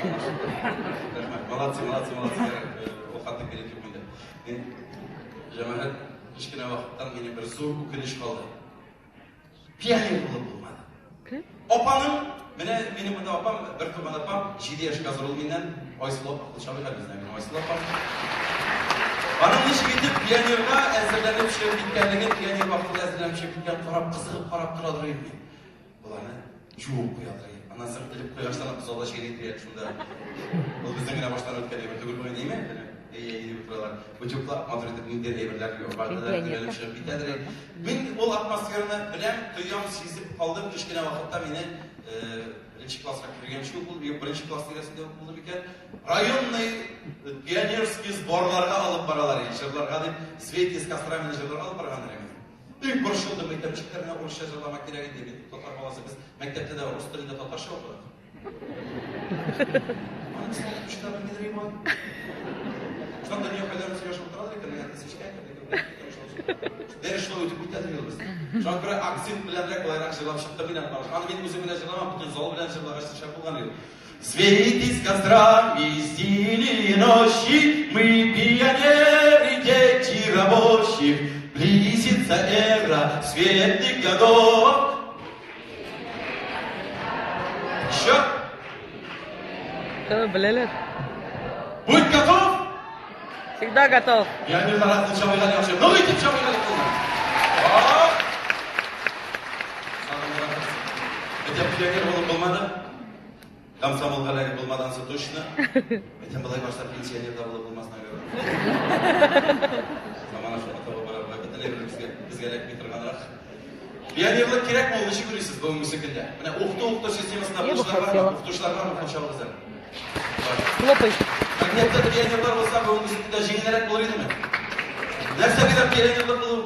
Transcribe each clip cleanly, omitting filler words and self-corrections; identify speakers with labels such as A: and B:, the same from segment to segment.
A: Рәхмәт. Молодцы, молодцы, молодцы. Ул хатны кирәк юк инде. Мин җәмәгать кечкенә вакыттан минем бер зур үкенеч калды. Пионер булып булмады. Апаның, менә минем монда апам, бер туган апам, 7 яшькә зур ул миннән, Айсылу апа, Кулчабыйга бездә минем Айсылу апам. Аның ничек итеп пионерга әзерләнеп чыгып киткәнлеген, пионер вакытында әзерләнеп чыгып киткән, карап, кызыгып карап торадыр инде мин. Боларны жуып куядыр. Аннан соң элеп куйгачтан залда чәйни дияк шунда. Ул безнең генә баштан үткән әйбер түгел бугай, димме? Әй, дип утыралар. Утюглап, матур итеп ниндидер әйберләр югардылар, төялеп чыгып китәдер. Мин ул атмосфераны беләм, тоям, сизеп калдым. Кечкенә вакытта мине беренче класска кергәнче үк ул, беренче класс тирәсендә үк булды микән? Районный пионерский сборларга алып баралар, җырларга дип, Свете с костра мине җырларга алып барганнар иде. Бик борчылдым, әйтәм, ничек менә урысча җырламак кирәк инде, мин татар баласы, без мәктәптә дә рус телендә татарча укыдык. Аны без укытучылар белмидер иман. Шунда дөнья кайларын сөйләшеп утыралар икән, менә тисечкә Дәрес шулай үтеп китә ди без. Шуңа күрә акцент беләнрәк былайрак җырлап чыктым мин аны. Аны мин үзем генә җырламам, бөтен зал белән җырлагач шәп булган иде. Светись кострами синие ночи, Мы пионеры, дети рабочих, Близится эра светлых годов. Еще?
B: Беләләр.
A: Будь готов!
B: Всегда готов.
A: Пионерлар атын чабыйлар яхшы. Нык итеп чабыйлар куллар. Әйтәм, пионер булып булмады. Комсомолга эләгеп булмады ансы точно. Әйтәм, болай барса пенсионер да булып булмас, наверное. Замана шуңа таба бара, болай бөтенләй бер безгә, безгә эләкми торганрак. Пионерлык кирәкме ул, ничек уйлыйсыз бүгенге көндә? Менә укыту-укыту системасында
B: Я бы
A: укытучылар бармы?
B: хотела.
A: Укытучылар бармы, укытучылар
B: Хлопай.
A: Мәктәптә пионерлар булса, бүгенге көндә җиңелрәк булыр идеме? Нәрсә бирә пионерлык булу?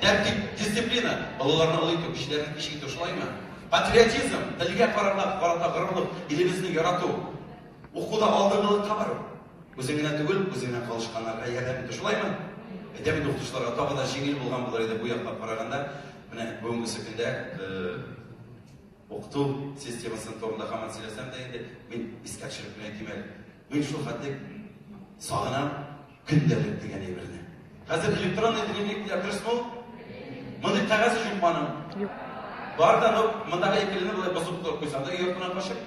A: Тәртип, дисциплина, балаларны олы итү, кешеләрне кече итү, шулаймы? Патриотизм, телгә карата, карата горурлык, илебезне ярату, укуда алдынгылыкка бару. Үзең генә түгел, үзеңнән калышканнарга ярдәм итү, шулаймы? Әйтәм инде укытучыларга тагы да җиңел булган булыр иде бу яклап караганда. Менә бүгенгесе көндә укыту системасын турында һаман сөйләсәм дә инде, мин искә төшереп кенә әйтим әле. Мин шул хәтле сагынам көндәлек дигән әйберне. Хәзер электронный дневник диләр, дөресме ул? Мондый кәгазе юк аның.
B: Юк.
A: Бар да, но мондагы икелене болай бозып торып куйсаң да, йортына качып,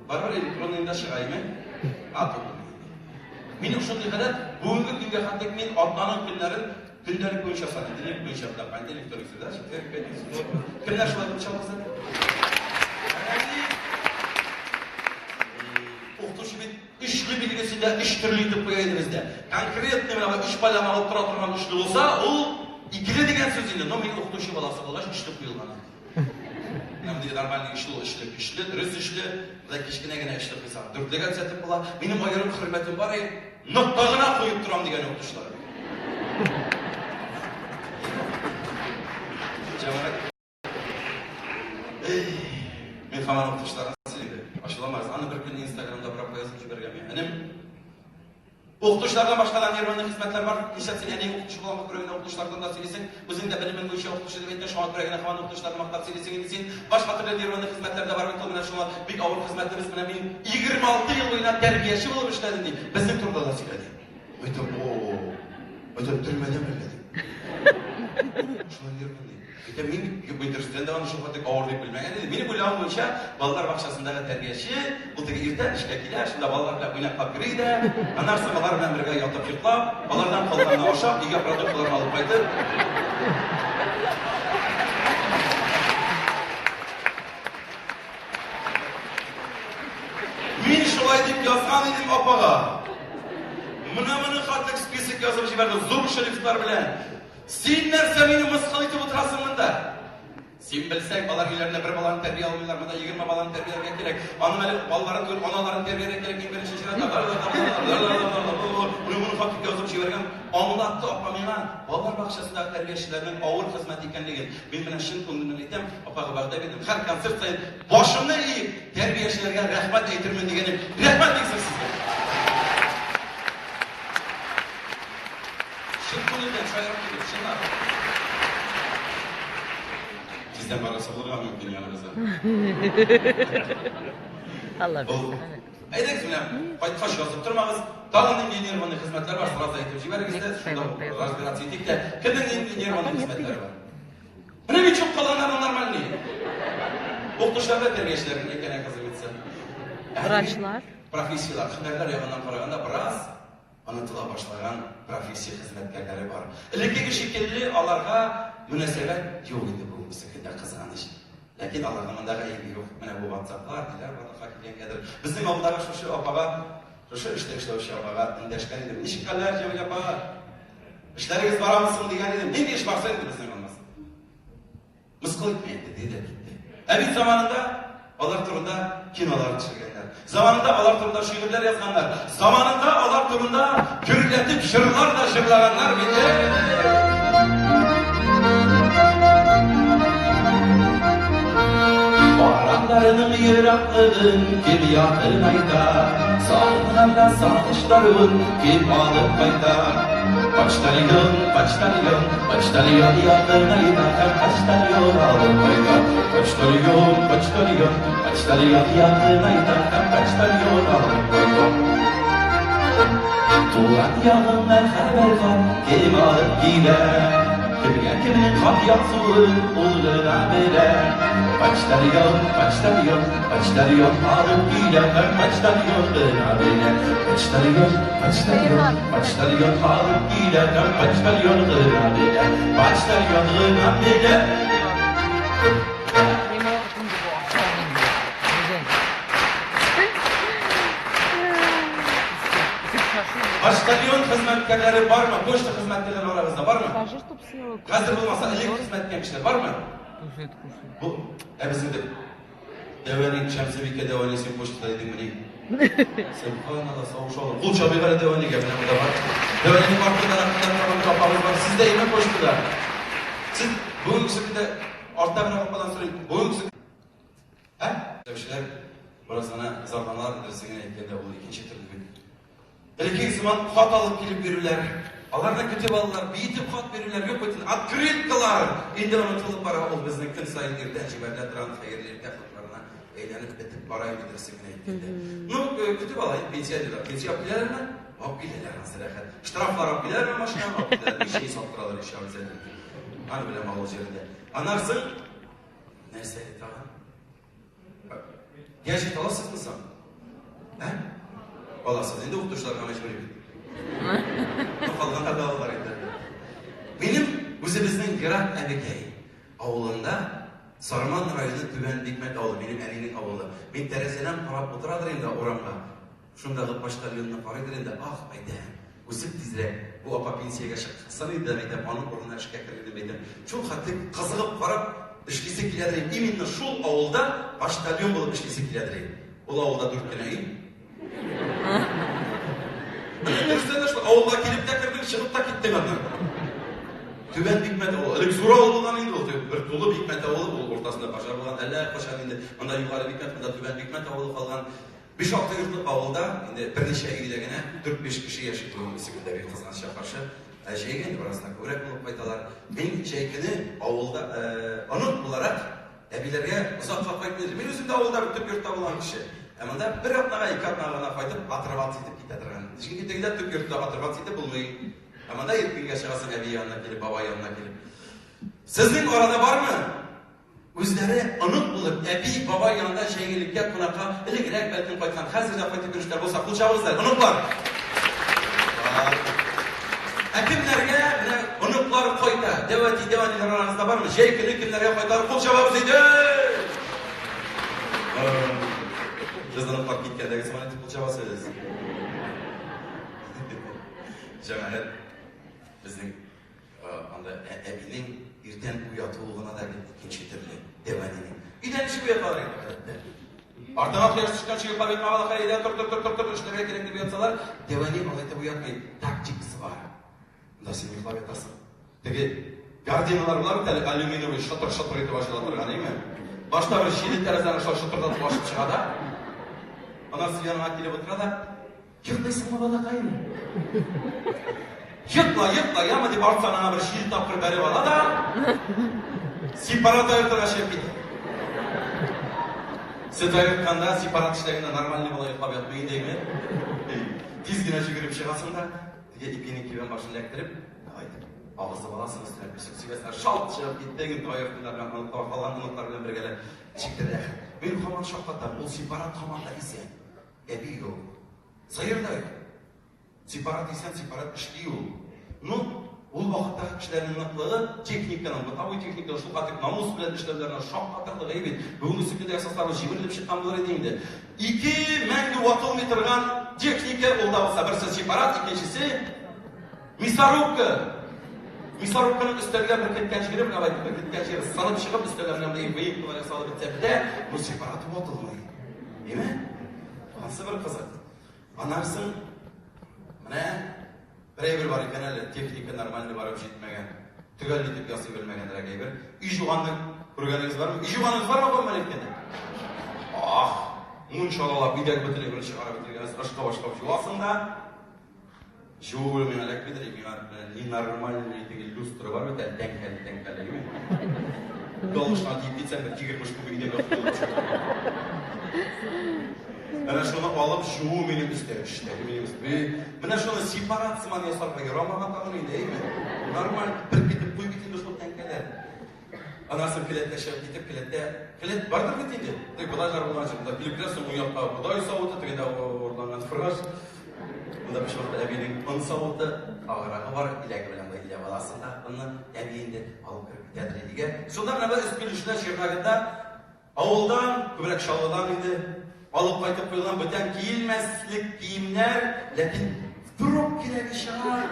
A: барыбер электронныйда чыга, име? А, тут. Минем шундый гадәт, бүгенге көнгә хәтле мин атнаның көннәрен көндәлек буенча саныйм, дневник буенча, да, понедельник, вторник, среда, четверг, пятница, суббота. Кемнәр шулай итеп чалгызы? Укытучы бит өчле билгесен дә өч төрле итеп куя иде бездә. Конкретный менә өч балян алып тора торган өчле булса, ул икеле дигән сүз инде. Но мин укытучы баласы булгач, өчле куелган иде. Менә мондый нормальный өчле, өчле, көчле, дөрес өчле, болай кечкенә генә өчле куйсаң, дүртлегә төзәтеп була. Минем аерым хөрмәтем бар иде. Нокта гына куеп торам дигән укытучылар. Җәмәгать. Эй, мин һаман укытучыларны сөйлим. Ачыламагыз. Аны бер көн Инстаграмда бер апа язып җибәргән миңа. Энем, укытучылардан башка да нервный хезмәтләр бар. Нишләп син әни укытучы булганга күрә генә укытучылардан да сөйлисең? Үзең дә белемең буенча укытучы дип әйткән, шуңа күрә генә һаман укытучыларны мактап сөйлисең инде син. Башка төрле нервный хезмәтләр дә бар бит ул, менә шуңа бик авыр хезмәтебез. Менә мин 26 ел буена тәрбияче булып эшләдем ди. Безнең турыда да сөйлә ди. Әйтәм, о, әйтәм, төрмәдән әллә ди. Шулай нервный. Әйтәм, мин бит дөрестән дә аны шул хәтле авыр дип белмәгән идем. Минем уйлавым буенча, балалар бакчасындагы тәрбияче, ул теге иртән эшкә килә, шунда балалар белән уйнаклап йөри дә, аннан соң алар белән бергә ятып йоклап, алардан калганны ашап, өйгә продуктларны алып кайтып. Мин шулай дип язган идем апага. Менә моны хәтле список язып җибәрде, зур шрифтлар белән. Син нәрсә мине мыскыл итеп утырасың монда? Син белсәң, алар өйләрендә бер баланы тәрбия алмыйлар, монда 20 баланы тәрбияләргә кирәк. Аның әле балаларын түгел, аналарын тәрбияләргә кирәк, иң беренче чиратта. Менә моны хат язып җибәргән. Аңлатты апа миңа балалар бакчасындагы тәрбиячеләрнең авыр хезмәт икәнлеген. Мин менә чын күңелемнән әйтәм, апага вәгъдә бирдем. Һәр концерт саен башымны иеп, тәрбиячеләргә рәхмәт әйтермен дигәнем. Рәхмәт бик зур сезгә. Чын күңелдән шаярып түгел, чынлап. Тиздән барасы булырга мөмкин яныбызда.
B: Алла
A: Ул
B: бирсә.
A: Әйдәгез менә, кайткач язып тормагыз. Тагын нинди нервный хезмәтләр бар, сразу әйтеп җибәрегез дә, шунда разбираться итик тә. Кемнең нинди нервный хезмәтләре бар? Менә бит юк калганнары нормальный. Укытучылар да тәрбиячеләр икән, оказывается.
B: Врачлар.
A: Профессияләр, һөнәрләр ягыннан караганда бераз онытыла башлаган профессия хезмәткәрләре бар. Элеккеге шикелле аларга мөнәсәбәт юк инде бүгенге көндә, кызганыч. Ләкин аларның монда гаебе юк. Менә бу ватсаплар, ниләр барлыкка килгәнгәдер. Безнең авылдагы шушы апага, шушы эштә эшләүче апага эндәшкән идем. Ничек хәлләр, Җәмил апа? Эшләрегез барамы соң дигән идем. Нинди эш барса инде безнең алмас. Мыскыл итмә инде, диде дә китте. Ә бит заманында алар турында кинолар төшергәннәр. Заманында алар турында шигырьләр язганнар. Заманында алар турында гөрләтеп җырлар да җырлаганнар бит. Бараннарының ераклыгын кем якынайта, Сагынганда сагышларын кем алып кайта. Почтальон, почтальон, почтальон якынайта һәм почтальон алып кайта. Почтальон, почтальон, почтальон якынайта һәм почтальон алып кайта. Туган ягыңнан хәбәр хат кем алып килә? Кемгә кемнең хат язуын ул гына белә. Почтальон, почтальон, почтальон алып килә һәм почтальон гына белә. Почтальон, почтальон, почтальон алып килә һәм почтальон гына белә. Почтальон гына белә. Почтальон хезмәткәрләре бармы? Почта хезмәткәрләре арагызда бармы?
B: Скажи, чтоб съела.
A: Хәзер булмаса, элек хезмәт иткән кешеләр бармы?
B: Кушает, кушает.
A: Бу, ә без инде Дәвәни, Шәмсебикә Дәвәни, син почтада идеңмени? Сөбханалла, савыш алыр. Кул чабыйк әле Дәвәнигә, менә монда бар. Дәвәнинең артында да торган бер апабыз бар. Сез дә име почтада? Сез бүгенге көндә артта бер ападан сорыйм. Бүгенге Ә? Эшләүчеләр бераз гына зарланалар, дөресен генә әйткәндә, ул икенче төрле бит. Элеккеге сыман хат алып килеп бирүләр, аларны көтеп алалар, биетеп хат бирүләр юк бит. Открыткалар инде онытылып бара, ул безнең көн саен иртән җибәрелә торган хәерле иртә хатларына әйләнеп бетеп бара инде, дөресен генә әйткәндә. Ну, көтеп ала инде пенсионерлар. Пенсия алып киләләрме? Алып киләләр, анысы рәхәт. Штрафлар алып киләләрме машинаны? Алып киләләр. Ничә саттыралар еще обязательно. Аны беләм авыл җирендә. Аннан соң нәрсә әле тагын? Гәҗит аласызмы соң? Ә? Аласыз. Инде укытучыларга мәҗбүри бит. Калганнар да алалар инде. Минем үзебезнең ерак әбекәй авылында Сарман районы Түбән Бикмәт авылы, минем әнинең авылы. Мин тәрәзәдән карап утырадыр инде урамга. Шундагы почтальонны карыйдыр инде, ах, әйтәм, үсеп тизрәк, бу апа пенсиягә чыксын иде, әйтәм, аның урынына эшкә керер идем, әйтәм. Шул хәтле кызыгып карап эшлисе киләдер инде. Именно шул авылда почтальон булып эшлисе киләдер инде. Ул авылда дүрт кенә өй. Дөрестән дә шул авылга килеп тә кердең, чыгып та киттең аннан. Түбән Бикмәт авылы. Элек зур авыл булган инде ул. Бер тулы Бикмәт авылы, ул уртасында пожар булган. Әллә кайчан инде монда Югары Бикмәт, монда Түбән Бикмәт авылы калган. Биш-алты йортлы авылда инде берничә өйдә генә дүрт-биш кеше яши бүгенге көндә, бик кызганычка каршы. Ә җәйге инде бераз да күбрәк булып кайталар. Мин җәй көне авылда онык буларак әбиләргә озакка кайтмый идем. Мин үзем дә авылда бер төп йортта булган кеше. Ә монда бер атнага, ике атнага гына кайтып, отрываться итеп китә торган. Чөнки тегендә төп йортта отрываться итеп булмый. Ә монда иркенгә чыгасың әби янына килеп, бабай янына килеп. Сезнең арада бармы? Үзләре онык булып, әби, бабай янында җәйгелеккә кунакка элегрәк бәлкем кайткан, хәзер дә кайтып йөрүчеләр булса, кул чабыгыз әле, оныклар! Бар. Ә кемнәргә менә оныклар кайта? Дәү әти, дәү әниләр арагызда бармы? Җәй көне кемнәргә кайталар? Кул чабабыз иде! Сез оныклар киткәндәге сыман итеп кул чабасыз. Җәмәгать, безнең Анда әбинең иртән уятуы гына да бит икенче төрле, дәү әнинең. Өйдә ничек уяталар инде, гадәттә? Артыңа кояш төшкәнче йоклап ятма, балакай, әйдә, тор, тор, тор, тор, тор, эшләргә кирәк дип уятсалар, дәү әни алай итеп уятмый. Тактикасы бар. Монда син йоклап ятасың. Теге гардиналар була бит әле, алюминиевый шытыр-шытыр итеп ачыла торган, әйме? Башта бер җиде тәрәзәне шул шытырдатып ачып чыга да, аннан син яныңа килеп утыра да, Йоклыйсыңмы, балакаем? Йокла, йокла, яме дип арт саныңа бер җиде тапкыр бәреп ала да, сепарата йортына чыгып китә. Сөт аертканда, сепарат эшләгәндә нормальный бала йоклап ятмый инде, әйме? Тиз генә йөгереп чыгасың да, теге ипинең кибән башын эләктереп, давай дип, агызып аласың, өстенә песок сибәсең, шалт чыгып киттең, инде аертканнар белән, онытлар, калган оныклар белән бергәләп, ничектер рәхәт. Мин һаман шаккатам, ул сепарат һаман да исән. Әби юк. Сыер да юк. Сепарат исән, сепарат эшли ул. Ну, ул вакыттагы кешеләрнең ныклыгы, техниканың, бытовой техниканың шул хәтлек намус белән эшләүләренә шаккатырлык әйбит. Бүгенге көндә ясасалар, җимерелеп чыккан булыр иде инде. Ике мәңге ватылмый торган техника, ул да булса берсе сепарат, икенчесе мясорубка. Мясорубканың өстәлгә беркеткән җире, менә бай беркеткән җире сынып чыгып, өстәлгә менә мондый выемкалар ясалып бетсә бетә, бу сепарат ватылмый. Әйме? Ансы бер кызык. Аннан соң менә бер әйбер бар икән әле, техника нормальный барып җитмәгән. Төгәл итеп ясый белмәгәнрәк әйбер. Өй жуганны күргәнегез бармы? Өй жуганыгыз бармы гомумән әйткәндә? Ах, мунчалалап өйдәге бөтен әйберне чыгарып бетергәнсез, ышкып-ышкып жуасың да, жуу миңа эләкмидер, миңа ненормальный теге люстра бар бит әле, тәңкәле тәңкәле, юк. Галышына тиеп китсәң, бер 20 штук өйдәге коелып чыга. Менә шуны алып жуу минем өстә, эштәге минем өстә. Менә шуны сепарат сыман ясарга ярамаган тагын инде, әйме? Нормаль беркетеп куй бит инде шул тәңкәләр. Аннан соң келәткә чыгып китеп, келәттә, келәт бардыр бит инде. Теге бодайлар булган җирдә килеп керәсең, уң якта бодай савыты, тегендә урланган фураж. Монда почмакта әбинең он савыты, агырагы бар, иләге белән дә иләп аласың да, онны әби инде алып кереп китәдер өйгә. Шунда менә бер өске өлешенә чернагында авылдан, күбрәк Чаллыдан инде, алып кайтып куелган бүтән киелмәслек киемнәр, ләкин вдруг кирәге чыгар.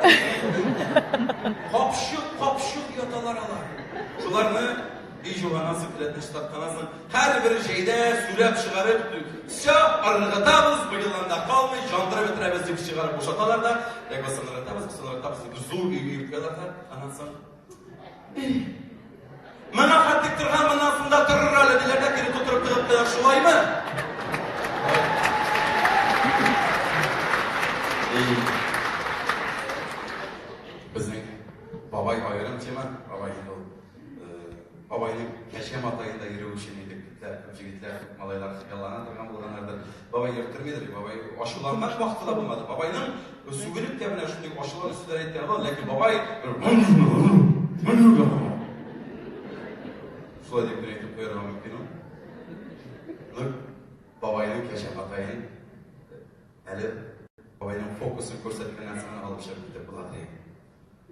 A: Капчык, капчык яталар алар. Шуларны өй жуганнан соң, келәтне чистартканнан соң, һәрбер җәйдә сүрәп чыгарып, все, ыргытабыз, быел анда калмый, җандырып бетерәбез дип чыгарып бушаталар да, ләкин без ыргытабыз, без ыргытабыз дип зур өй өеп куялар да, аннан соң Мына хәтлек торган, моннан соң да торыр әле, диләр дә кире тутырып тыгып куялар. Шулаймы? Безнең бабай аерым тема, бабай инде ул бабайның кәҗә матаенда йөрү өчен инде күпләр, күп җегетләр, күп малайлар хыяллана торган булганнардыр. Бабай йөрттермидер, бабай ачуланган вакыты да булмады. Бабайның сүгенеп тә менә шундый ачулы сүзләр әйткәне бар, ләкин бабай шулай дип кенә әйтеп куярга мөмкин ул. Ну, бабайның кәҗә матаен әле бабайның фокусын күрсәткәннән соң алып чыгып китеп була ди.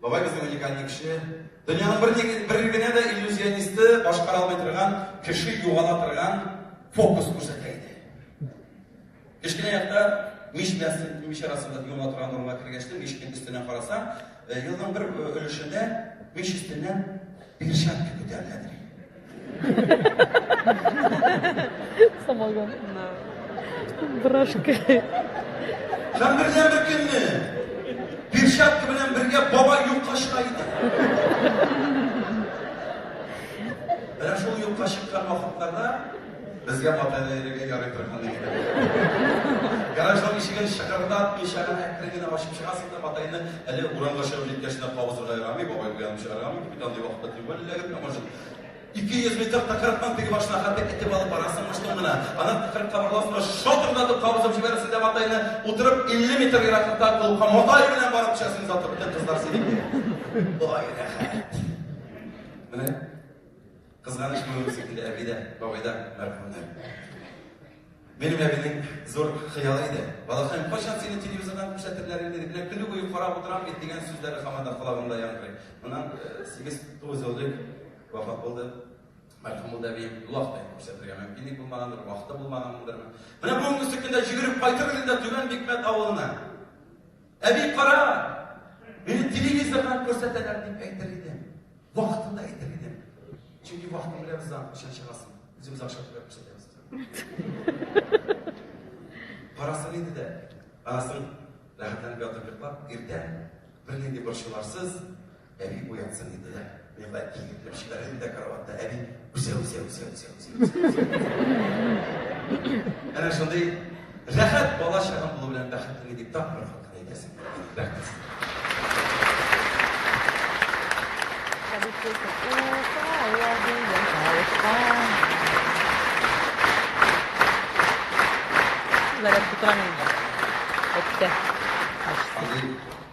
A: Бабай безнең уникальный кеше. Дөньяның бер, бер генә дә иллюзионисты башкара алмый торган, кеше югала торган фокус күрсәтә иде. Кечкенә якта мич белән мич арасында юына торган урынга кергәч тә, мичнең өстенә карасаң, елның бер өлешендә мич өстеннән перчатка күтәреләдер.
B: Самогон. Брашка.
A: Һәм бердән-бер көнне перчатка белән бергә бабай юкка чыга иде. Менә шул юкка чыккан вакытларда безгә матайда йөрергә ярый торган иде. Гаражның ишеген шыгырдатмыйча гына әкрен генә ачып чыгасың да матайны әле урамга чыгып җиткәч кенә кабызырга ярамый, бабай уянып чыгарга мөмкин бит андый вакытта тем более эләгеп может. 200 метр тыкрыктан теге башына хәтта этеп алып барасың мыштым гына. Аннан тыкрыкка борыласың да шотырдатып кабызып җибәрәсең дә матайны утырып 50 метр ераклыкта клубка матай белән барып төшәсең затып бөтен кызлар синеке. Ой, рәхәт. Менә кызганыч бүгенге көндә әби дә, бабай да мәрхүмнәр. Минем әбинең зур хыялы иде. Балакаем, кайчан сине телевизордан күрсәтерләр инде дип, менә көне буе карап утырам бит дигән сүзләре һаман да колагымда яңгырый. Моннан 8-9 ел элек вафат булды. Мәрхүм булды әбием. Улак та күрсәтергә мөмкинлек булмагандыр, вакыты булмагандыр. Менә бүгенге көндә йөгереп кайтыр идем дә Түбән Бикмәт авылына. Әби, кара, мине телевизордан күрсәтәләр дип әйтер идем. Вакытында әйтер идем. Чөнки вакытын беләбез аны, кайчан чыгасың. Үзебез акча түләп күрсәтәбез. Карасын иде дә, анасын рәхәтләнеп ятып йоклап, иртән бернинди борчуларсыз әби уянсын иде дә. Мин болай киерелеп чыгар идем дә караватта, әби үсә, үсә, үсә, үсә, үсә, үсә. Әнә шундый рәхәт бала чагым булу белән бәхетле дип тагын бер хат әйтәсем. Рәхмәт.
B: Табиб. Уфа, дигән тавышка. Наряд тутыра мин. Әттә.
A: Андый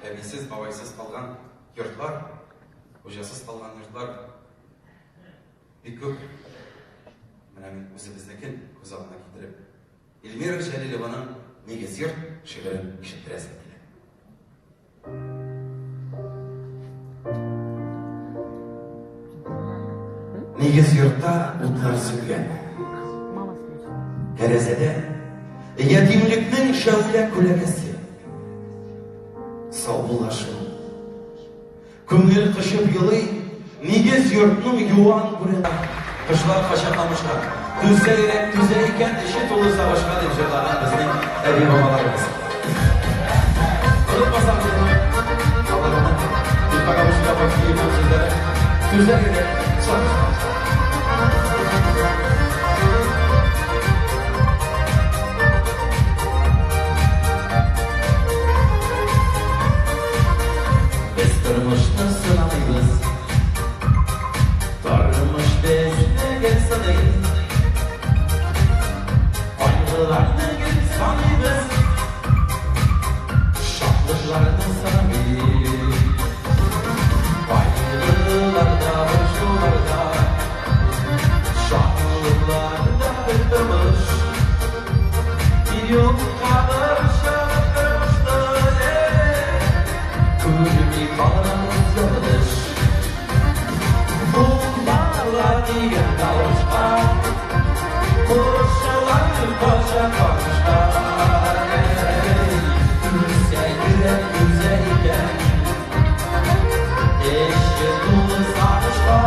A: әбисез, бабайсыз калган йортлар, хуҗасыз калган йортлар бик күп. Менә мин үзебезнекен күз алдына китереп, Эльмира Җәлилованың Нигез йорт шигырен ишеттерәсем килә. Нигез йортта утлар сүнгән. Тәрәзәдә ятимлекнең шәүлә күләгәсе. Саубуллашу. Күңел кочып елый, нигез йортның юан бүрәнә. Кышлар кача камышка. Түзсә йөрәк, түзә икән, эче тулы сагышка дип җырлаган безнең әби-бабаларыбыз. Онытмасак безнең аларны, Илфак абый Шиһапов сүзләре. Түзә йөрәк, сагышка. Без тормышны сынамыйбыз. Тормыш безне гел сыный. Кайгыларны гел саныйбыз. Шатлыкларны санамый. Кайгыларда, борчуларда, шатлыкларда бер тормыш. Юкка борчылып тормышны, күрми калабыз ялгыш. Ул бала дигән тавышка кушылар кача камышка. Түзсә йөрәк, түзә икән, эче тулы сагышка.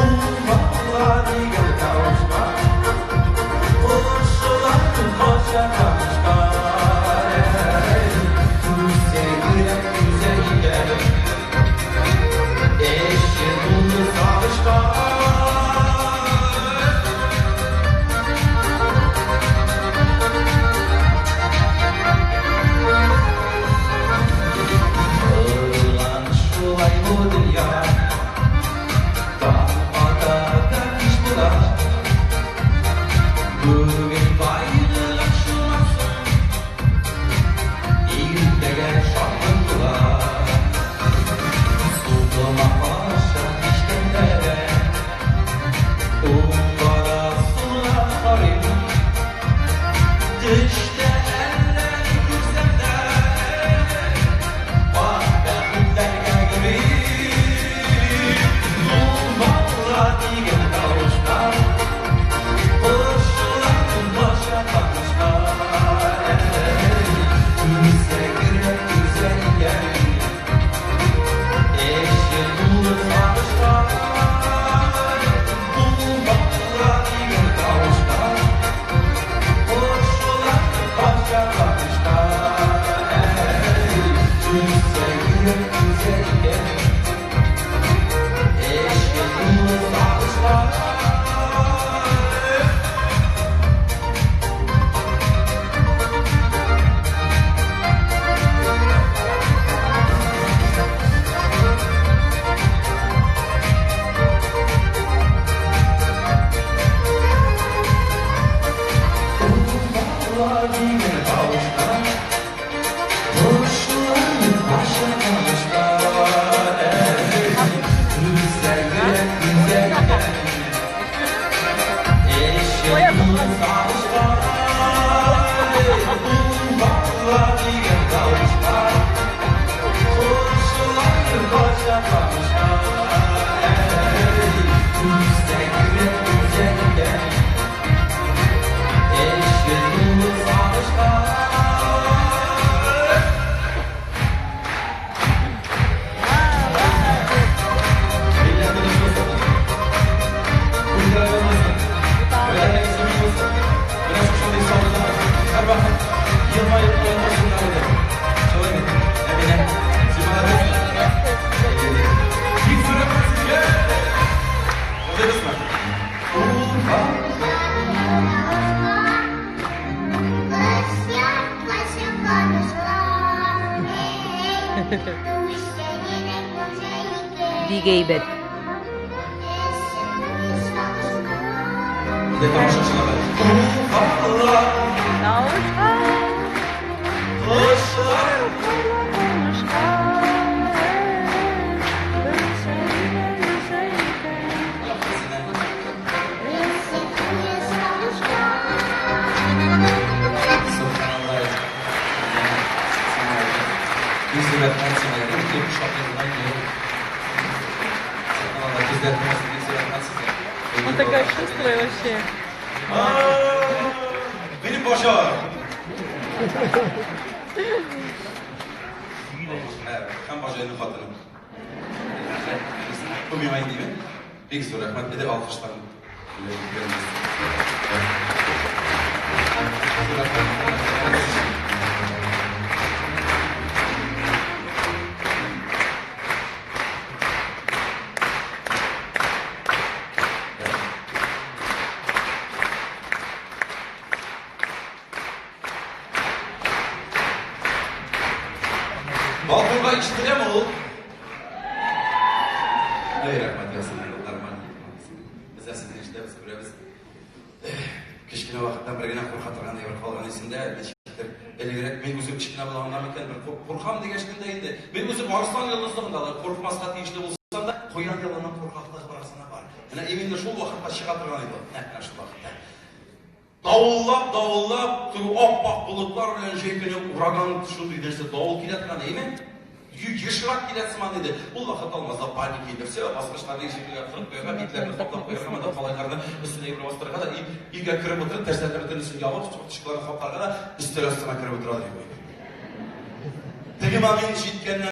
A: Ул бала дигән тавышка кушылар кача камышка. Түзсә йөрәк, түзә икән, эче тулы сагышка. Корылган шулай бу дөнья, таң ата да кич була. Бүген кайгыга чумасың, иртәгә шатлык була. Сукмак аша кичкәндә дә уңга да сулга карыйм. Төштә әллә ни күрсәм дә, ак бәхетләргә йөрим. Ул бала дигән тавышка кушыла кача камышка. Түзсә йөрәк, түзә икән, эче тулы сагышка. Ул бала дигән тавышка кушыла кача камышка. Түзсә йөрәк, түзә икән, эче тулы сагышка. Ул бала дигән тавышка кушыла кача камышка. Түзсә йөрәк, түзә икән, эче тулы сагышка. Ул бала дигән тавышка кушыла кача камышка. Түзсә йөрәк, түзә икән, эче тулы сагышка. Илләр булсын. Күзләр булсын. Беләкләр булсын. Менә шушындый саулык. Һәрвакыт елмаеп торсыннар иде. Шулай бит, Әминә? Син молодец. Бик зур рәхмәт сезгә. Молодецмы? Ул
B: Бик әйбәт.
A: Бер дә тамашачылар. Ул бала
B: шулай вообще.
A: Минем башым. Һәм бажайның хатыны. Бу миңа инде. Бик зур рәхмәт. Иде алкышларны. Балконга ишетеләме ул? Әй, рәхмәт яусын, нормально. Без дә сезне ишетәбез, күрәбез. Кечкенә вакыттан бер генә курка торган әйбер калган исемдә, ничектер элегрәк мин үзем кечкенә булганнан микән, бер куркам дигәч дә инде. Мин үзем арыслан йолдызлыгында да куркмаска тиешле булсам да, куян елының куркаклыгы беразына бар. Менә именно шул вакытта чыга торган иде ул. Нәкъ менә шул вакытта. Давыллап, давыллап, теге ап-ак болытлар белән җәй көне ураган шундый нәрсә давыл килә торган, әйме? Ешрак килә сыман иде. Ул вакыт алмазда паника иде. Все, баскычларны ишеккә кырып куярга, битләрне каплап куярга, монда калайларны өстенә йөгереп бастырырга да, и өйгә кереп утырып, тәрәзәләрне бөтенесен ябып, тышкыларны капларга да, өстәл астына кереп утыра иде. Теге момент җиткәннән.